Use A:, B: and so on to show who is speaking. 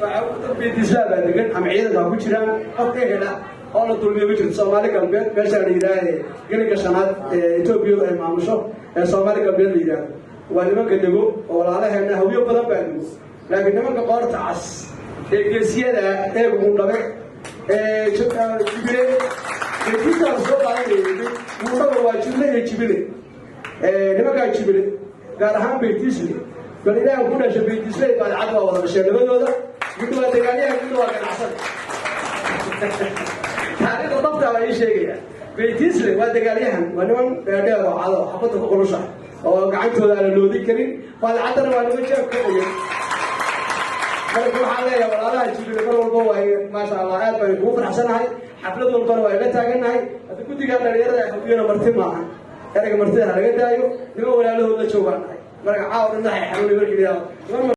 A: Dad Beytiislaa baa degan ama ciidanka ku jiraan. Qof ehela oo la dulmiyo ma jirto. Soomaali Galbeed, meeshaa la yidhaaha Gelinka Shanaad ee Etoobiyadu ay maamusho ee Soomaali Galbeed la yidhaahdo, waa nimanka dego oo walaalaheena. Hawyo badan baa dego, laakiin nimanka qoorta cas ee geesiyada ee Gundhabe ee Jibile, Beytiisa la soo qaadanayay. Gundhaba waa Jibile iyo Jibile. Nimankaa Jibile, gaar ahaan Beytiisle, bal Ilaah ku dhasha, Beytiisle Baadicad waa wada dhasheen labadooda. Mid waa dagaalyahan, mid waa ganacsada. Taariikhda dhabtaa baa ii sheegaya. Beytiisle waa dagaalyahan, waa niman dheerdheer oo cado, xabadda ku qulusha oo gacantooda aan la loodin karin. Baadicaddana waa niman jeeb ka qoyan. Marka waxaan leeyahay walaalaha Jibile, mar walba waa, maasha Allah, aad baan kugu faraxsanahay. Xaflad walbana waa ila taagannahay. Hadda guddigaa dhalinyarada Hawiyana marti maaha. Ereyga martida ha laga daayo. Niman walaalahood la joogaan nahay. Marka caawa dhan waxay xanuunay markii la yidhahdo niman